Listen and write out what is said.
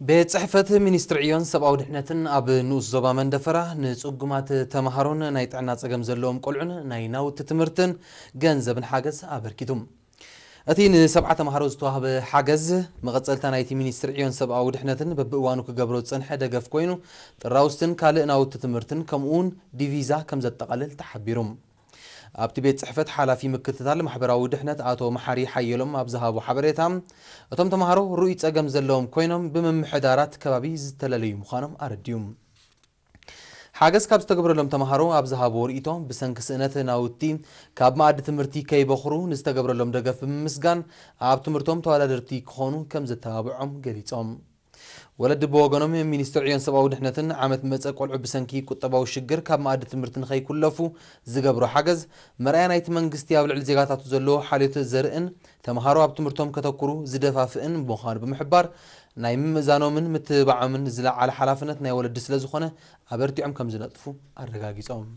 ቤት ጽሕፈት ሚኒስትሪ ዕዮን ሰብኣዊ ድሕነትን ኣብ ንኡስ ዞባ መንደፈራ ንጽጉማት ተምሃሮን ናይ ጥዕና ጸገም ዘለዎም ቆልዑን ናይ ናውቲ ትምህርትን ገንዘብን ሓገዝ ኣበርኪቱ። እቲ ንሰብዓ ተምሃሮ ዝተዋህበ ሓገዝ መቐጸልታ ናይቲ ሚኒስትሪ ዕዮን ሰብኣዊ ድሕነትን በብእዋኑ ክገብሮ ዝጸንሐ ደገፍ ኮይኑ፣ ጥራውስትን ካልእ ናውቲ ትምህርትን ከምኡውን ዲቪዛ ከም ዘጠቓልል ተሓቢሩ። ኣብቲ ቤት ጽሕፈት ሓላፊ ምክትታል ማሕበራዊ ድሕነት ኣቶ መሓሪ ሓየሎም ኣብ ዝሃቦ ሓበሬታ፣ እቶም ተምሃሮ ርኡይ ጸገም ዘለዎም ኮይኖም ብምምሕዳራት ከባቢ ዝተለለዩ ምዃኖም ኣረዲኡ። ሓገዝ ካብ ዝተገብረሎም ተምሃሮ ኣብ ዝሃብዎ ርእይቶ፣ ብሰንኪ ስእነት ናውቲ ካብ መኣዲ ትምህርቲ ከይበኹሩ ንዝተገብረሎም ደገፍ ብምምስጋን፣ ኣብ ትምህርቶም ተወዳደርቲ ክኾኑ ከም ዘተባብዖም ገሊጾም። ወለዲ ብወገኖም፣ ሚኒስትሪ ዕዮን ሰብኣዊ ድሕነትን ዓመት መጸ ቆልዑ ብሰንኪ ቁጠባዊ ሽግር ካብ መኣዲ ትምህርቲ ንኸይኩለፉ ዝገብሮ ሓገዝ፣ መርኣያ ናይቲ መንግስቲ ኣብ ልዕሊ ዜጋታቱ ዘለዎ ሓልዮት ዘርእን ተምሃሮ ኣብ ትምህርቶም ከተኩሩ ዝደፋፍእን ምዃኑ ብምሕባር፣ ናይ ምምእዛኖምን ምትብባዖምን ዝለዓለ ሓላፍነት ናይ ወለዲ ስለ ዝኾነ ኣበርቲዖም ከም ዝነጥፉ ኣረጋጊጾም።